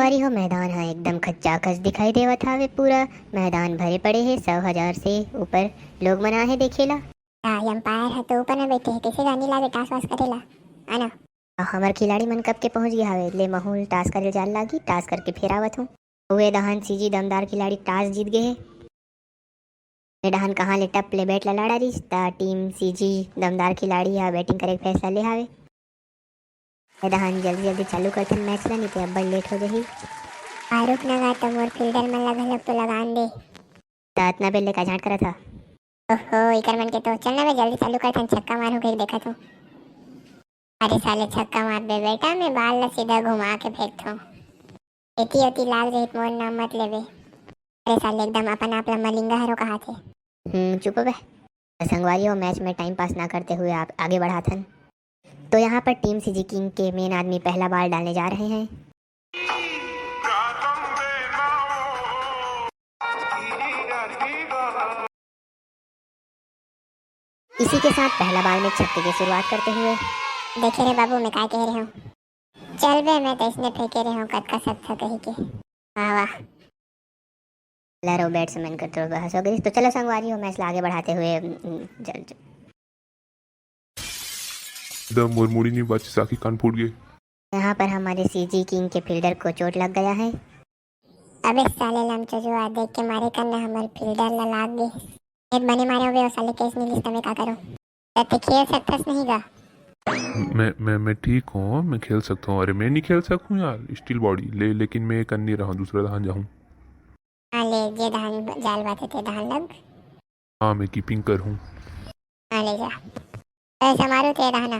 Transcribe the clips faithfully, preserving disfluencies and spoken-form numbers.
अरे हो, मैदान ह एकदम खच्चा खच दिखाई देवत हावे। पूरा मैदान भरे पड़े हे, सौ हजार से ऊपर लोग मन आहे देखे ला। का अंपायर ह तो ऊपर में बैठे हे, कैसे गानी लागे टास वास करे ला? आना। हमर खिलाड़ी मन कब के पहुंच गए हावे, ले महूल टास करे जाल लागी, टास करके फेर आवत हूँ। उहे दहान सीजी दमदार खिलाड़ी टास जीत गए हे। ए डहान कहाँ ले टप ले बैट ला लाड़ा रिस, त टीम सीजी दमदार खिलाड़ी ह बैटिंग करे के फैसला ले हावे। ए डहान जल्दी जल्दी चालू करथन मैच ला, नहीं तो अब्बड़ लेट हो जाही। आ रुक ना गा, तो मोर फील्डर मन ला घलोक तो लगान दे। त अतना बेर ले का झांट करत ह? ओहो, इकर मन के तो चल ना बे, जल्दी चालू करथन, छक्का मारहूं कहिके देखत हूं। अरे साले, छक्का मार दे बेटा, मैं बाल ला सीधा घुमा के फेंकथों। एती ओती लाग जाही त मोर नाम मत लेबे। अरे साले, एकदम अपन आप ला मलिंगा हरो कहाथे। हम्म, चुप बे। संगवारी हो, मैच में टाइम पास ना करते हुए आप आगे बढ़ाथन। तो यहाँ पर टीम सीजी किंग के मेन आदमी पहला बॉल डालने जा रहे हैं। इसी के साथ पहला बॉल में छक्के की शुरुआत करते हुए। देखे रे बाबू, मैं काय कह रहे हूँ। चल बे, मैं तो इसने फेंके रहे हूँ, कतका सख्त था कही के। वाह वाह। लरो बैट्समैन कर तो बहस हो गई। तो चलो संगवारी हो, मैच ला आगे बढ़ाते हुए, उम, चल, चल। एकदम मोर मुड़ी नहीं बाची, साकी कान फूट गए। यहाँ पर हमारे सीजी किंग के फील्डर को चोट लग गया है। अबे साले लमचोजुआ, देख के मारे करना हमर फील्डर ला लाग गे। एक बने मारे होबे, ओ साले कैच नहीं लिस, त मैं का करूं? त ते खेल सकथस नहीं गा? मैं मैं मैं ठीक हूँ, मैं खेल सकता हूँ। अरे मैं नहीं खेल सकूँ यार, स्टील बॉडी ले, लेकिन मैं एक अन्नी रहा, दूसरा दहान जाऊँ। हाँ ले, जे दहान जाल बाते ते दहान लग। हाँ, मैं कीपिंग कर हूँ। हाँ ले जा। ऐसा मारो ते दहाना।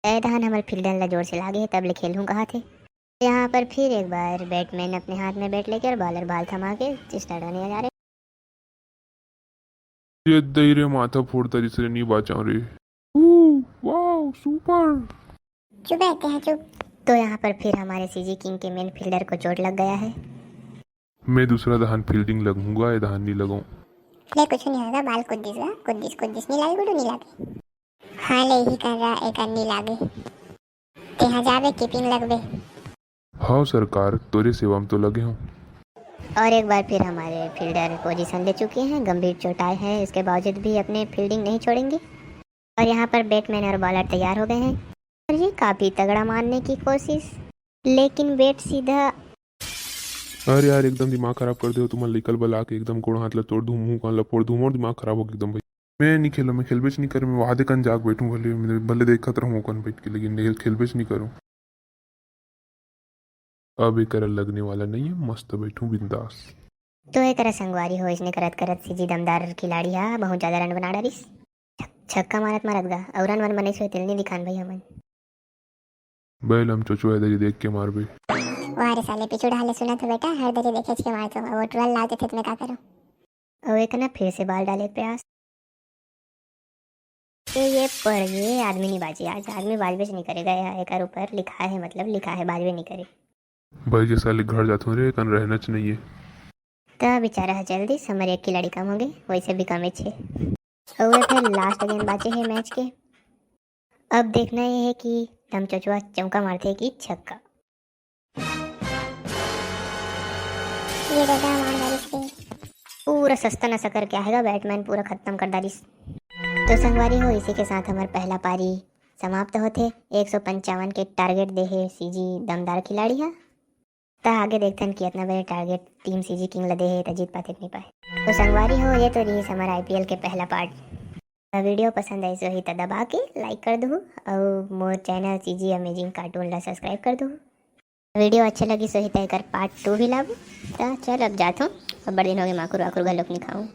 ए दहान हमर फील्डर ला जोर से लागे हे, तब ले खेलहूँ कहा थे। यहाँ पर फिर एक बार बैटमैन अपने हाथ में बैट लेके और बॉलर बॉल थमा के चेष्टा डालने जा रहे। ये दई रे, माथा फोड़ तरिस रे, नहीं बाचाओ रे। Wow, super. चुप रहते हैं, चुप। तो यहाँ पर फिर हमारे सीजी किंग के मेन फील्डर को चोट लग गया है। मैं दूसरा दहान फील्डिंग लगूंगा, ये दहान नहीं लगाऊं। ले, कुछ नहीं होगा, बाल कुद्दिस गा, कुद्दिस, कुद्दिस नहीं लागे, गुडू नहीं लागे। हाँ ले, यही कर रहा, एक अन्नी लागे। तेहा जाबे, कीपिंग लगबे। हाँ सरकार, तोरे सेवा में तो लगे हूँ। और एक बार फिर हमारे फील्डर पोजीशन ले चुके हैं। गंभीर चोट आए हैं, इसके बावजूद भी अपने फील्डिंग नहीं छोड़ेंगे। और यहाँ पर बैटमैन और बॉलर तैयार हो गए हैं और ये काफ़ी तगड़ा मारने की कोशिश, लेकिन बैट सीधा। अरे यार, एकदम दिमाग खराब कर दे हो तुमन, लइकल बला के एकदम गोड़ हाथ ला तोड़ दूँ, मुंह कान ला फोड़ दूँ, और दिमाग खराब हो गया एकदम भाई। मैं नहीं खेलूँ, मैं खेलबेच नहीं करूँ, मैं वादे कन जाके बैठूँ, भले, भले देखत रहूँ ओकन बैठ के, लेकिन नहीं, खेलबेच नहीं करूँ। अब एकरा लगने वाला नहीं है, मस्त बैठूँ बिंदास। तो एकरा संगवारी हो, इसने करत करत सीजी दमदार खिलाड़ी हा बहुत ज्यादा रन बना डारिस। छक-, छक्का मारत मारत गा, अउ रन वन बनइस होय तेल नहीं दिखान भाई हमन। बैल हम चोचवा दरी देख के मारबे। वाह रे साले, पीछू ढाले सुनत हो बेटा, हर दरी देखेच के मारथो, अब वो टुरल लाव देथे त मैं का करूँ? अउ एक ना फिर से बॉल डाले प्रयास। ए, ये पड़ गे, आदमी नहीं बाजे आज, आदमी बाजबेच नहीं करेगा यार, एकर ऊपर लिखा है, मतलब लिखा है, बाजबे नहीं करे। भाई जे साले घर जाथों रे, कन रहना च नहीं है। त बेचारा ह जल्दी समर एक खिलाड़ी कम हो गए, वैसे भी कमे छे। अउ ये फिर लास्ट गेंद बाचे है मैच के। अब देखना ये है कि दम चोचवा चौका मारथे कि छक्का। ये दादा मार डारिस रे। पूरा सस्ता नशा करके आएगा बैटमैन, पूरा खत्म कर डारिस। तो संगवारी हो, इसी के साथ हमार पहला पारी समाप्त होथे। एक सौ पंचावन के टारगेट दे हे सीजी दमदार खिलाड़ी हा। त आगे देखथन कि इतना बड़े टारगेट टीम सीजी किंग ला दे हे त जीत पाथे कि नहीं पाए। तो संगवारी हो, ये तो रही हमारा आईपीएल के पहला पार्ट। वीडियो पसंद आइस होही त दबा के लाइक कर दूहू अउ मोर चैनल सीजी अमेजिंग कार्टून ला सब्सक्राइब कर दूहू। वीडियो अच्छा लगिस होही त एकर पार्ट टू भी लाबू। त चल अब जाथों, अब्बड़ दिन हो गए माखुर वाखुर घलोक नहीं खाऊं।